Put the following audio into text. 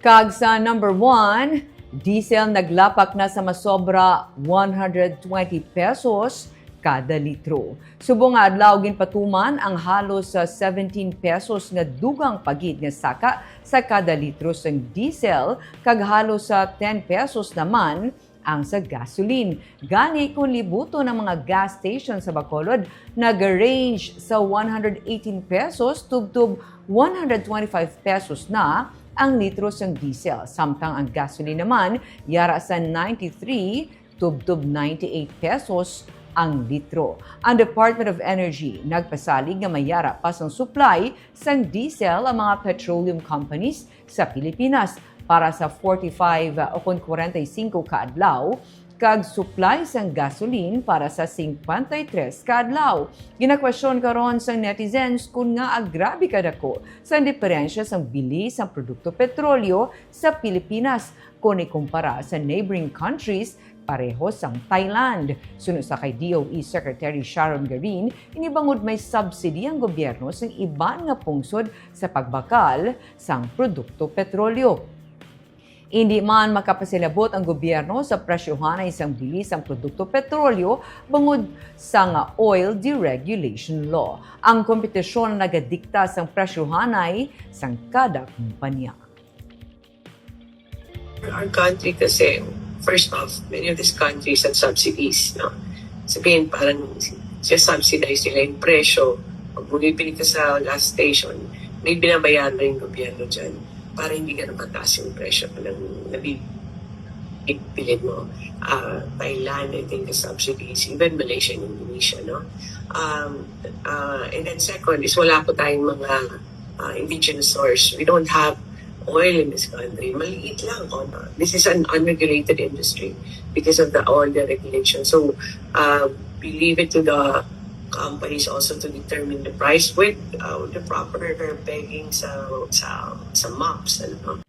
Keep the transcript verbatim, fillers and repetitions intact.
Kag sa number one, diesel naglapak na sa masobra one hundred twenty pesos kada litro. Subong nga adlaw, ginpatuman ang halos sa seventeen pesos nga dugang pa gid nga saka sa kada litro sang diesel, kag halos sa ten pesos naman ang sa gasoline. Gani, kung libuton ang mga gas station sa Bacolod, nag-range sa one hundred eighteen pesos tubtob one hundred twenty-five pesos na ang litro sang diesel, samtang ang gasoline naman yara sa ninety-three tubtob ninety-eight pesos ang litro. Ang Department of Energy nagpasalig nga mayara pa sang supply sang diesel ang mga petroleum companies sa Pilipinas para sa forty-five o kon forty-five ka adlaw, kag supply sang gasoline para sa fifty-three ka adlaw. Ginakwestiyon karon sang netizens kon ngaa grabe kadako sang diperensya sang bili sang produkto petrolyo sa Pilipinas kon ikumpara sa neighboring countries, pareho sang Thailand. Suno sa kay D O E Secretary Sharon Garin, ini bangod may subsidy ang gobyerno sang iban nga pungsod sa pagbakal sang produkto petrolyo. Indi man makapasilabot ang gobyerno sa presyohanay sang bili sang produkto petrolyo bangod sang oil deregulation law. Ang kompetisyon nagadikta sang presyohanay sang kada kumpanya. Our country kasi, first off, many of these countries have subsidies, no? Sabihin, parang siya subsidize nila yung presyo. Pag bumibili ka sa gas station, may binabayaran na yung gobyerno dyan para hindi ka mataas yung presyo ng nabibili mo. Uh, Thailand, I think, the subsidies, even Malaysia and Indonesia, no? Um, uh, and then second is wala po tayong mga uh, indigenous source. We don't have oil in this country. Maliit lang. Oh, no? This is an unregulated industry because of the all the regulation. So uh, we leave it to the companies also to determine the price with uh, the proper pegging sa sa sa maps. Ano?